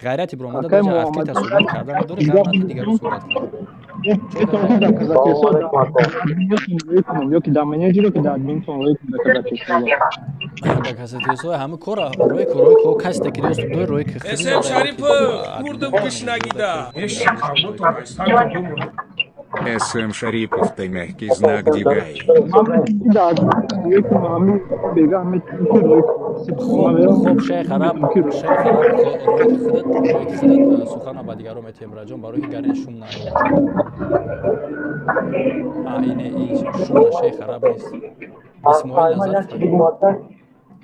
Ғайрати биромада дар иҷа открыто суҳбат карда надорӣ, ғам нати дигару суҳбат кунӣ. Ёки дар менеҷер, ёки дар админтон рӯй кун, да касатисо ҳами кора рӯй ку, рӯй ку, касте ки доступ дори, рӯй ки. СМ Шарипов, мурдам гушнагида. СМ Шарипов, ты мягкий знак Дигай. Хуб, шейх Араб, шейх Араб, рӯй худат, рӯй худат. Сухана ба дигаро метиҳем, раҷон, барои ки гарин шум наояд. А ине ин шум на шейх Араб нест. Исмоил Назаров,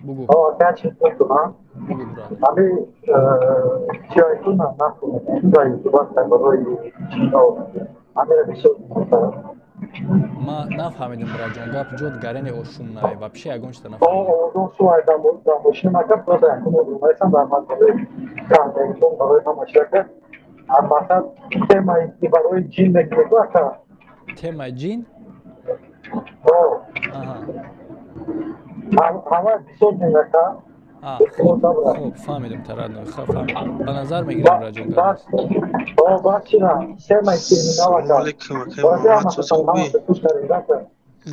бугу, бугу, брат. Ами чиайтуна нахуй ютуба барои чино амира бисёр. Ма нафаҳмидим, браҷон, гап ҷод гарени о шум нае, вообще ягон чиза нафаҳмидим. Озон шум дар мошина ма гап дода, якум дар масъалаи кардагисон барои ҳама чиака масалан темаи ки барои ҷин мекунед, ака. Темаи ҷин? Ҳама бисёр ҷин, ака. Хуб, хуб, фаҳмидим, тарадно фаҳмидим, ба назар мегирем, раҷон.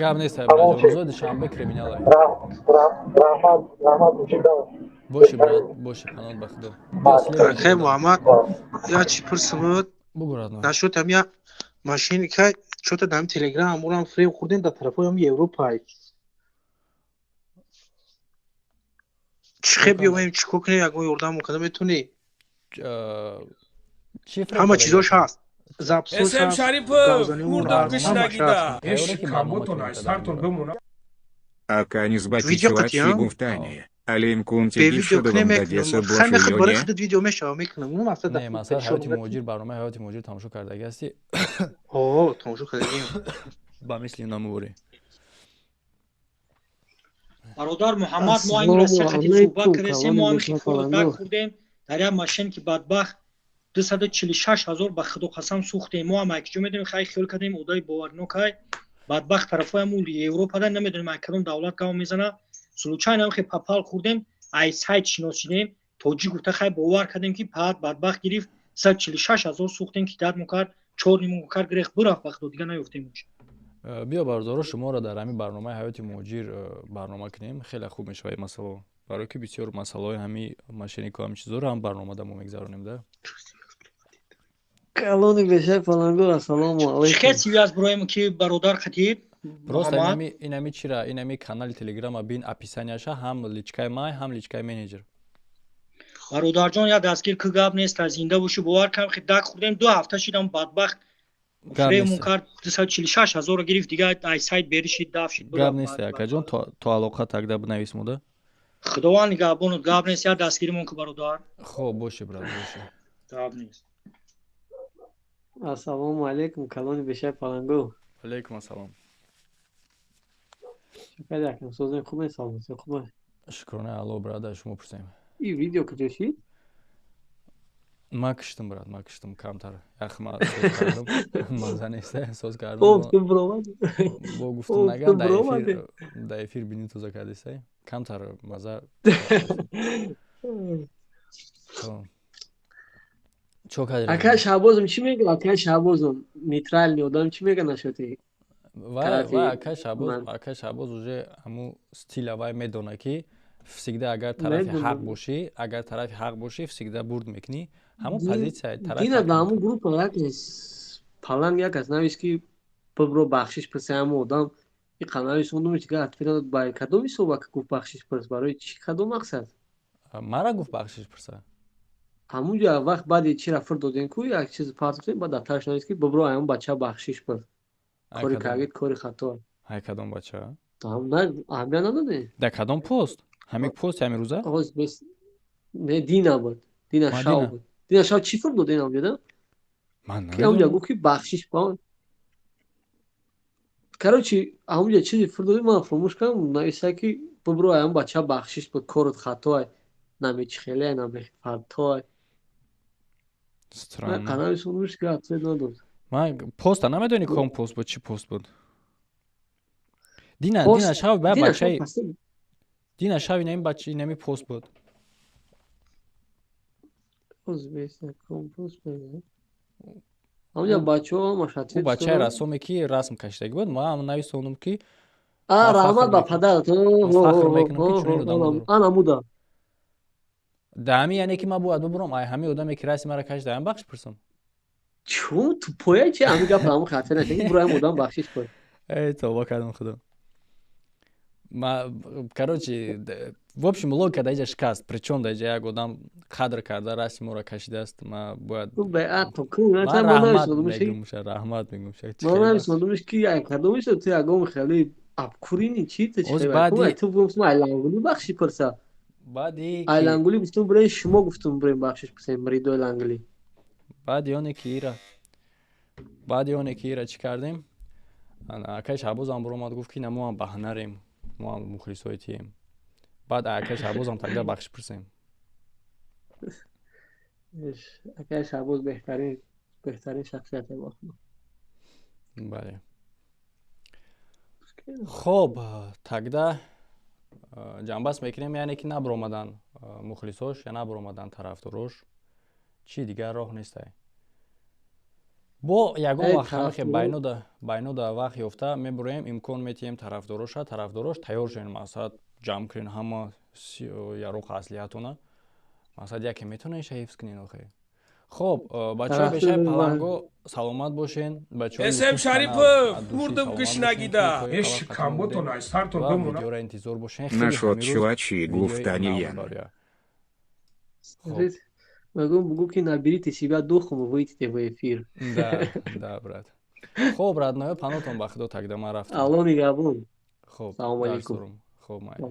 Гап нест, раҷон, рӯзои душанбе криминала боши, брат, боши, панон ба худо. Акай Муҳаммад, я чӣ пурсимуд? Бугу, родной. Нашуд ам я машинка чё-то дар телеграм амурам фрейм хӯрдем, дар тарафҳои ам Европа. Чӣ хел биёмем, чӣ кор кунем, ягон ёрдам када метавонӣ? Ҳама чизош ҳаст. СМ Шарипов, мурдам гушнагида. Ака низбатичуачи гуфтани. Алим кунти бишудувам дадеса бошуёне? Видео мешава, мекунам. Не, масалан, ҳаёти муҳоҷир, барномаи ҳаёти муҳоҷир тамошо кардаги ҳастӣ? О, тамошо кардагим. Ба мисли намуворӣ. Бародар Муҳаммад, мо ҳамин Россия хати суҳбат кардем, мо ҳам хифордак хӯрдем дар як машин, ки бадбахт 246 000, ба худо қасам, сӯхтем. Мо ҳам акиҷо медонем, хай, хиёл кардем одаи боварнокай, бадбахт тарафҳои ҳамун Европада, намедонем ай кадом давлат гав мезана, случайно ҳам хе попал хӯрдем, ай сайт шинос шидем, тоҷик гуфта, хай, бовар кардем, ки паат бадбахт гирифт, 146 000 сӯхтем, ки дад мукард, чор нимон кард, гирех бирафт, ба худо, дига наёфтем. Биё, бародаро, шуморо дар ҳамин барномаи ҳаёти муҳоҷир барнома кунем, хеле хуб мешавад масъало, барое ки бисёр масъалаҳои ҳами мошеннико, ҳами чизоро ҳам барномада мо мегзаронем да. Калони бешай палангор, ассалому алайкум. Хел связь броем, ки бародар хатиб? Просто инами чира, инами канали телеграма бин, описанияша ҳам личкаи май, ҳам личкаи менеҷер. Бародарҷон, я дастгир ки, гап нест, зинда бошӣ. Бовар кам, хи дак хӯрдем, 2 ҳафта шидам, бадбахт фреймон кард, 246 000-ро гирифт, дига ай сайт беришид, даф шид. Гап нест, акаҷон, то алоқа тогда бинавис мода. Худованд нигаҳбонут, гап нест, я дастгиримон ки, бародар. Хоб боши, брат, боши. Гап нест. Ассалому алайкум, калони бешай палангу. Алайкум ассалом. Шукр, созем, хубе, саломатӣ хубе? Шукрона Алло, брат, шумо пурсем. И видео куҷо шид? Ма киштум, брат, ма киштум камтар. Яхма соз кардам. Маза нест, соз кардам. Ту бромадӣ. Бо гуфтум, наган дар эфир, дар эфир бинӣ, тоза кардисай. Камтар маза. Чо кардӣ? Ака Шаҳбозум чӣ мега? Ака Шаҳбозум нейтральный одам, чӣ мега нашоти? Вай, вай, ака Шаҳбоз, ака Шаҳбоз уже ҳамун стила вай медона, ки всегда агар тарафи ҳақ бошӣ, агар тарафи ҳақ бошӣ, всегда бурд мекунӣ. Ҳамун позитсия тарафи. Дина да ҳамун группа як паланг як аз навис, ки бибро, бахшиш пурса ҳамун одам иқа навис, ондум дига ответ надод. Ба кадом ҳисоб ака гуфт бахшиш пурс, барои чӣ, кадом мақсад? Мара гуфт бахшиш пурса? Ҳамунҷо вақт баъди чира фир додем ку, як чиз партофтем, баъд дар тараш навис, ки бибро, ҳамун бача бахшиш пурс, кори кардид кори хато. Ҳай, кадом бача? Аҳамият надодем. Дар кадом пост? Ҳамин пост ҳамин рӯза? Не, дина буд, дина шав буд. Дина шав чӣ фир додем ҳамҷода? Ман ҳамунҷа гуфт, ки бахшиш. Короче, ҳамунҷа чизе фир додем, ман фаромӯш кардам. Нависа, ки бибро, ҳамун бача бахшиш буд, корот хатоай. Наме чихеле, наме фартой. Странно. Каналисонуш ки ответ надод. Ман поста намедонӣ, ком пост буд, чӣ пост буд? Дина шав ба бачаи дина шав инами бача инами пост буд. Ҳамҷа бачаҳо ҳамаш ответ. Бачаи рассоме ки расм кашидаги буд, ман ҳам нависондум ки А, раҳмат ба падарат. Фахр мекунам, ки чунин одам дорам. Ана буда. Да ҳами, яъне ки ман бояд бубурам, ай ҳами одаме ки расми мара кашида, ҳам бахш пурсам? Чун тупоя чи ҳами гап ҳамн хатир нашаги, бураем одам бахшиш кун. Эй, тавба кардам, худо. Ма, короче, в общем, логика да иҷа шикаст. Причём да иҷа як одам қадр карда расми моро кашидааст, ма бояд раҳмат мегумша, раҳмат мегумша. Ман нависондумш ки кадомиша ту ягон хеле абкурини чи ту гуфтум, айлангули бахши пурса. Баъди айлангули гуфтум, бирен шумо гуфтум, бирен бахшиш пурсем ридои лангули. Баъди оне ки ира чӣ кардем, акай Шаҳбозам буромад, гуфт ки на, мо ҳам баҳнарем, мо ҳам мухлисои тием. Баъд акай Шаҳбозам тогда бахшиш пурсем. Акай Шаҳбоз беҳтарин шахсияте. Бале, хоб, тогда ҷамъбаст мекунем, яъне ки набаромадан мухлисош я набаромадан тарафдорош, чӣ дигар роҳ нестай. Бо ягон вақт ҳамихе байнода вақт ёфта мебуроем, имкон метиҳем тарафдороша. Тарафдорош тайёр шавен, мақсад ҷамъ кунен ҳама яроқ аслиҳатона, мақсад яке метавонен ша ҳифз кунен охе. Хоб, бачаҳои бешаи паланго, саломат бошен. Бачаҳои Шарипов, мурдам гушнагида. Видеора интизор бошен. Нашод чувачи гуфтаниян. Могу, бугу ки наберите себя духом и выйдите в эфир. Да, брат. Хоб, родной, панотон ба худо, тогда ман рафтам. Алло нигаҳбон. Хоб. Салому алейкум. Хоб, майли.